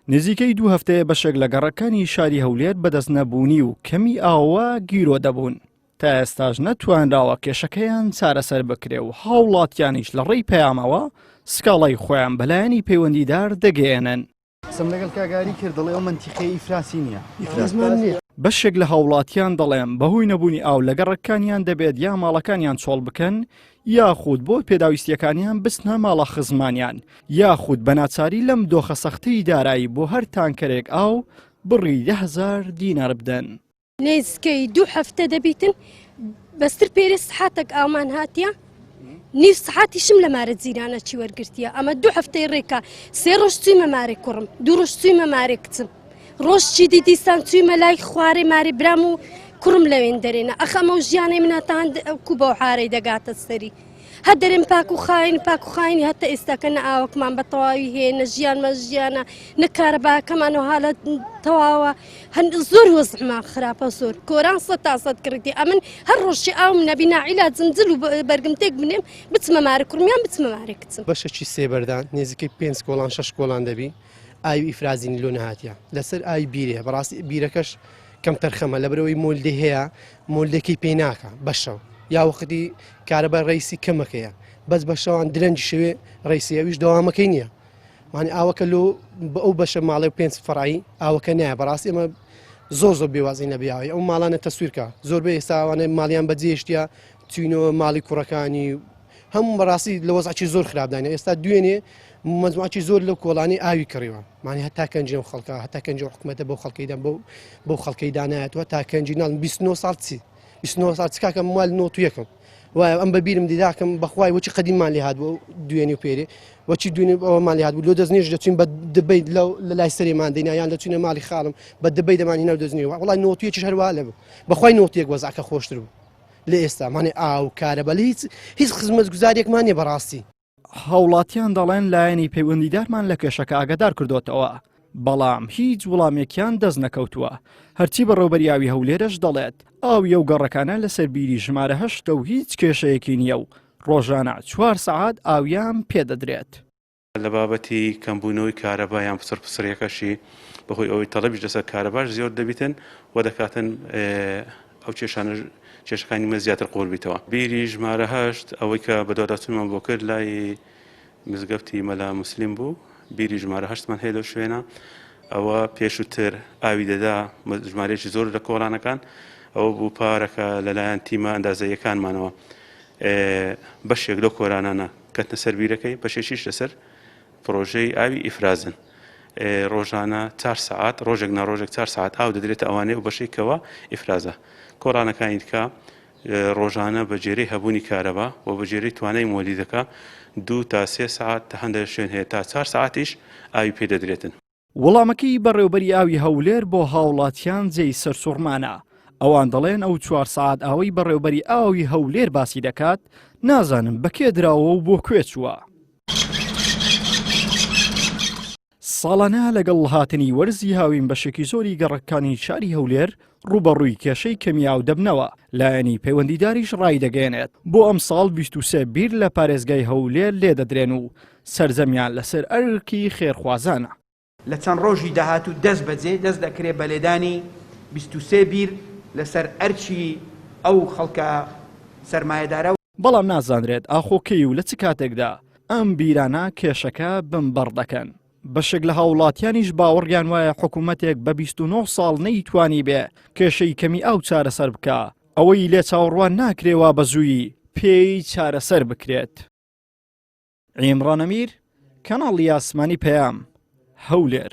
نزیکەی دوو هەفتەیە بەشێک لە گەڕەکانی شاری هەولێر بەدەست نەبوونی و کەمی ئاوە گیرۆ دەبوون. تا ئێستاش نەتوانراوە کێشەکەیان چارەسەر بکرێ و هاوڵاتیانیش لە ڕێی پەیامەوە سکاڵای خۆیان بەلایەنی پەیوەندیدار دەگەیەنن. قسەم لەگەڵ کاک ئاری کرد دەڵێ ئەو مەنتیقەیە ئیفراسی نییە. ئیفراسمان نییە. بەشێک لە هاوڵاتیان دەڵێن بەهۆی نەبوونی ئاو لە گەڕەککانیان دەبێت یا ماڵەکانیان چۆڵ بکەن یاخود بۆ پێداویستیەکانیان بچنە ماڵە خزمانیان یاخود بەناچاری لەم دۆخە سەختەی دارایی بۆ هەر تانکەرێک ئاو بڕی 10هزار دینار بدەن. نێزکەی دوو هەفتە دەبیتن بەستر پێرێ سحاتێک ئامان هاتیە نیو سعاتیشم لە مارە جیرانە چی وەرگرتیە ئەمە دوو هەفتەی ڕێکە سێ ڕۆژ چوویمە مارێ کوڕم دوو ڕۆژ چوویمە مارێ کچم ڕۆژ چی دی دیسان چوویمە لای خوارێ مارێ برام و کوڕم لەوێن دەرێنە ئەخ ئەمە و ژیانەی منە تا هەند کو بەو حارەی دەگاتە سەری هە دەرێن پاک و خاین پاک و خاینی هەتا ئێستاکە نە ئاوەکمان بە تەواوی هەیە نە ژیانمان ژیانە نە کارەباکەمان و حالەت تەواوە هەند زۆر وەزعمان خراپە زۆر کۆران سە تا سەد کڕیتی ئەمن هەر ڕۆژی ئاوم نەبی ناعیلاجم جل و بەرگم تێک بنێم بچمە مارە کوڕمیان بچمە مارە کچم. بەشەکی سێبەردان نێزیکەی پێنج کۆڵان شەش کۆڵان دەبی ئاوی ئیفرازینی لۆ نەهاتیە لەسەر ئاوی بیرێ بەڕاستی بیرەکەش کەم تەرخەمە لەبەرەوەی مۆلدی هەیە مۆلدەکەی پێ ناکە بەشەو یا وەختی کارەبای ڕیسی کەمەکەیە بەس بە شەوان درەنگی شەوێ ڕیسی ئەویش دەوامەکەی نییە مانی ئاوەکە لۆ بە ئەو بەشە ماڵێ و پێنج فەڕایی ئاوەکە نایە بەڕاستی ئەمە زۆر زۆر بێوازین لە بیاوی ئەو ماڵانە تەسویرکە زۆر بێ ئێستاوانە ماڵیان بەجێشتە چوینەوە ماڵی کوڕەکانی هەموو بەڕاستی لە وەزعکی زۆر خراپدانە ئێستا دوێنێ مەجموعەکی زۆر لەو کۆڵانی ئاوی کڕیوە مانی هەتا کەنجی ئەو خەڵکە هەتا کەنجی ئەو حکومەتە بەو خەڵکەیدا بەو بەو خەڵکەی دانایەتەوە تا کەنجی ناڵم 29 ساڵ چی 29 ساڵ چ کاکە مال نۆت و یەکم وایە ئەم بەبیرم دیداکەم بەخوای وەچی قەدیممان لێ هات بوو دوێنێ و پێرێ وەچی دوێنێ ئەومان لێ هات بوو لۆ دەستنوێژ دەچوین بە دبەی لەو لە لای سەرێمان دەینا یان دەچوینە ماڵی خاڵم بە دبەی دەمان هینا و دەستنوێژ وەڵای نۆت و یەکیش هەروا لە بوو بەخوای نۆت و یەک وەزعەکە خۆشتر بوو لە ئێستا مانێ ئاو کارەبا لە هیچ هیچ خزمەتگوزاریەکمان نیە بەڕاستی. هاوڵاتیان دەڵێن لایەنی پەیوەندیدارمان لە کێشەکە ئاگادار کردۆتەوە، بەڵام هیچ وڵامێکیان دەست نەکەوتووە، هەرچی بەڕێوبەری ئاوی هەولێرش دەڵێت ئاوی ئەو گەڕەکانە لەسەر بیری ژمارە هەشتە و هیچ کێشەیەکی نییە و ڕۆژانە چوار سەعات ئاویان پێدەدرێت. لە بابەتی کەمبوونەوەی کارەبا یان پچڕپچڕیەکەشی بەهۆی ئەوەی تەڵەبیش لەسەر کارەباش زیۆر دەبیتن و دەکاتن ئەو کێشانە کێشەکانی مە زیاتر قوڵ بیتەوە. بیری ژمارە هەشت ئەوەی کە بەدواداچوونمان بۆ کرد لای مزگەفتی مەلا موسلیم بوو بیری ژمارە هەشتمان هەیە لەو شوێنە ئەوە پێشووتر ئاوی دەدا ژمارەیەکی زۆر لە کۆڵانەکان ئەوە بوو پارەکە لەلایەن تیمە ئەندازەیەکانمانەوە بەشێک لەو کۆرانانە کەتنە سەر بیرەکەی، بەشێکیش لەسەر پڕۆژەی ئاوی ئیفرازن. ڕۆژانە چار سەعات، ڕۆژێک نا ڕۆژێک چار سەعات ئاو دەدرێتە ئەوانەی ئەو بەشەی کەوا ئیفرازە. کۆڵانەکانی دیکە ڕۆژانە بە گوێرەی هەبوونی کارەبا و بە گوێرەی توانای مۆلیدەکە دوو تا سێ سەعات تا هەندێک شوێن هەیە تا چار سەعاتیش ئاوی پێ دەدرێتن. وەڵامەکەی بەڕێوبەری ئاوی هەولێر بۆ هاوڵاتیان جێی سەرسوڕمانە، ئەوان دەڵێن ئەو چوار سەعات ئاوەی بەڕێوبەری ئاوی هەولێر باسی دەکات نازانم بە کێ دراوە و بۆ کوێ چووە. ساڵانە لەگەڵ هاتنی وەرزی هاوین بەشێکی زۆری گەڕەکانی شاری هەولێر ڕووبەڕووی کێشەی کەمی ئاو دەبنەوە، لایەنی پەیوەندیداریش ڕایدەگەیەنێت، بۆ ئەمساڵ 23 بیر لە پارێزگای هەولێر لێدەدرێن و سەرجەمیان لەسەر ئەرکی خێرخوازانە. لە چەند ڕۆژی داهاتوو دەست بەجێ دەست دەکرێت بە لێدانی 23 بیر لەسەر ئەرکی ئەو خەڵکە سەرمایەدارە. بەڵام نازانرێت ئاخۆ کەی و لە چ کاتێکدا ئەم بیرانە کێشەکە بنبڕ دەکەن. بەشێک لە هاوڵاتیانیش باوەڕیان وایە حکوومەتێک بە 29 ساڵ نەیتوانیبێ کێشەی کەمی ئاو چارەسەر بکا، ئەوەی لێ چاوەڕوان ناکرێ وا بە زوویی پێی چارەسەر بکرێت. عیمڕان ئەمیر، کەناڵی ئاسمانی پەیام، هەولێر.